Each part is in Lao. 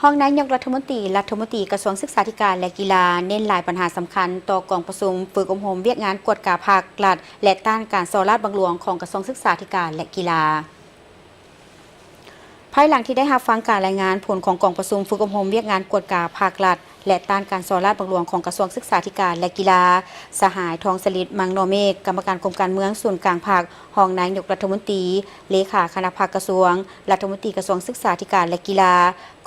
ຮອງນາຍົກລັດຖະມົນຕີ, ລັດຖະມົນຕີກະຊວງສຶກສາທິການ ແລະ ກິລາ ເນັ້ນຫຼາຍບັນຫາສຳຄັນຕໍ່ກອງປະຊຸມຝຶກອົບຮົມວຽກງານກວດກາພັກລັດ ແລະ ຕ້ານການສໍ້ລາດບັງຫຼວງຂອງກະຊວງສຶກສາທິການ ແລະ ກິລາ. ພາຍຫຼັງທີ່ໄດ້ຮັບຟັງການລາຍງານຜົນຂອງກອງປະຊຸມຝຶກອົບຮົມວຽກງານກວດກາພັກລັດ ແລະ ຕ້ານການສໍ້ລາດບັງຫຼວງຂອງກະຊວງສຶກສາທິການ ແລະ ກິລາ, ສະຫາຍ ທອງສະລິດ ມັງນໍເມກ ກຳມະການກົມການເມືອງສູນກາງພັກ, ຮອງນາຍົກລັດຖະມົນຕີ, ເລຂາຄະນະພັກກະຊວງ, ລັດຖະມົນຕີກະຊວງສຶກສາທິການ ແລະ ກິລາ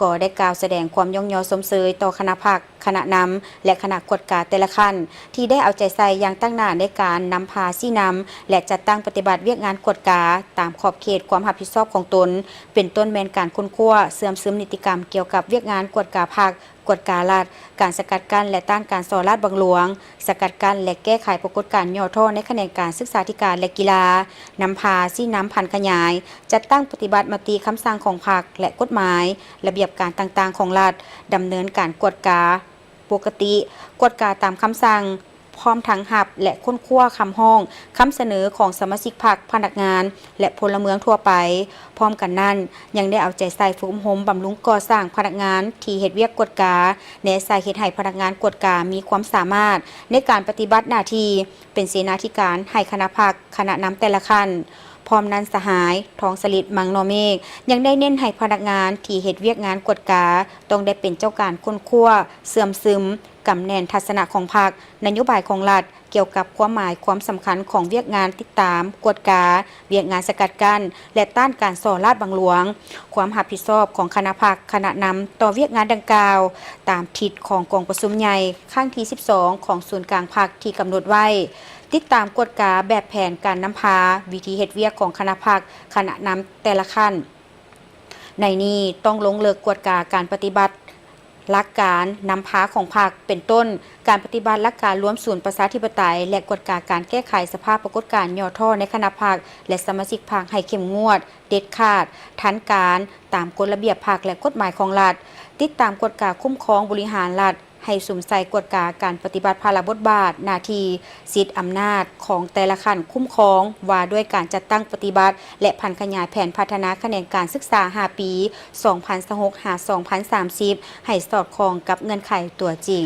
ກໍໄດ້ກ່າວສະແດງຄວາມຍ້ອງຍໍຊົມເຊີຍຕໍ່ຄະນະພັກ, ຄະນະນຳ ແລະ ຄະນະກວດກາແຕ່ລະຂັ້ນ ທີ່ໄດ້ເອົາໃຈໃສ່ຢ່າງຕັ້ງໜ້າໃນການນຳພາຊີ້ນຳ ແລະ ຈັດຕັ້ງປະຕິບັດວຽກງານກວດກາຕາມຂອບເຂດຄວາມຮັບຜິດຊອບຂອງຕົນ, ເປັນຕົ້ນແມ່ນການຄົ້ນຄວ້າ, ເຊື່ອມຊຶມນິຕິກຳກ່ຽວກັບວຽກງານກວດກາພັກ, ກວດກາລັດ, ການສະກັດກັ້ນ ແລະ ຕ້ານການສໍ້ລາດບັງຫຼວງ, ສະກັດກັ້ນ ແລະ ແກ້ໄຂປາກົດການຫຍໍ້ທໍ້ໃນຂະແໜງການສຶກສາທິການ ແລະ ກິລາ, ນຳພາຊີ້ນຳຜັນຂະຫຍາຍ, ຈັດຕັ້ງປະຕິບັດມະຕິຄຳສັ່ງຂອງພັກ ແລະ ກົດໝາຍ, ລະບຽບການຕ່າງໆຂອງລັດ, ດຳເນີນການກວດກາປົກກະຕິ, ກວດກາຕາມຄຳສັ່ງ, ພ້ອມທັງຮັບ ແລະ ຄົ້ນຄວ້າຄຳຮ້ອງ, ຄຳສະເໜີຂອງສະມາຊິກພັກ, ພະນັກງານ ແລະ ພົນລະເມືອງທົ່ວໄປ. ພ້ອມກັນນັ້ນ, ຍັງໄດ້ເອົາໃຈໃສ່ຝຶກອົບຮົມບຳລຸງກໍ່ສ້າງພະນັກງານທີ່ເຮັດວຽກກວດກາ, ແນໃສ່ເຮັດໃຫ້ພະນັກງານກວດກາມີຄວາມສາມາດໃນການປະຕິບັດໜ້າທີ່ເປັນເສນາທິການໃຫ້ຄະນະພັກ, ຄະນະນຳແຕ່ລະຂັ້ນ. ພ້ອມນັ້ນ, ສະຫາຍ ທອງສະລິດ ມັງນໍເມກ ຍັງໄດ້ເນັ້ນໃຫ້ພະນັກງານທີ່ເຮັດວຽກງານກວດກາ ຕ້ອງໄດ້ເປັນເຈົ້າການຄົ້ນຄວ້າ, ເຊື່ອມຊຶມ, ກຳແໜ້ນທັດສະນະຂອງພັກ, ນະໂຍບາຍຂອງລັດ ກ່ຽວກັບຄວາມໝາຍຄວາມສຳຄັນຂອງວຽກງານຕິດຕາມ, ກວດກາ, ວຽກງານສະກັດກັ້ນ ແລະ ຕ້ານການສໍ້ລາດບັງຫຼວງ, ຄວາມຮັບຜິດຊອບຂອງຄະນະພັກ, ຄະນະນຳຕໍ່ວຽກງານດັ່ງກ່າວ, ຕາມທິດຂອງກອງປະຊຸມໃຫຍ່ຄັ້ງທີສິບສອງຂອງສູນກາງພັກທີ່ກຳນົດໄວ້, ຕິດຕາມກວດກາແບບແຜນການນຳພາ, ວິທີເຮັດວຽກຂອງຄະນະພັກ, ຄະນະນຳແຕ່ລະຂັ້ນ. ໃນນີ້ຕ້ອງລົງເລິກກວດກາການປະຕິບັດ ຫຼັກການນຳພາຂອງພັກ ເປັນຕົ້ນ ການປະຕິບັດຫຼັກການລວມສູນປະຊາທິປະໄຕ ແລະ ກວດກາການແກ້ໄຂສະພາບປາກົດການຫຍໍ້ທໍ້ໃນຄະນະພັກ ແລະ ສະມາຊິກພັກໃຫ້ເຂັ້ມງວດ, ເດັດຂາດ, ທັນການ, ຕາມກົດລະບຽບພັກ ແລະ ກົດໝາຍຂອງລັດ, ຕິດຕາມກວດກາຄຸ້ມຄອງບໍລິຫານລັດ ໃຫ້ສຸມໃສ່ກວດກາການປະຕິບັດພາລະບົດບາດ, ໜ້າທີ່, ສິດອຳນາດຂອງແຕ່ລະຂັ້ນຄຸ້ມຄອງ ວ່າດ້ວຍການຈັດຕັ້ງປະຕິບັດ ແລະ ຜັນຂະຫຍາຍແຜນພັດທະນາຂະແໜງການສຶກສາຫ້າປີ ສອງພັນຊາວຫົກ ຫາ ສອງພັນສາມສິບ ໃຫ້ສອດຄ່ອງກັບເງື່ອນໄຂຕົວຈິງ.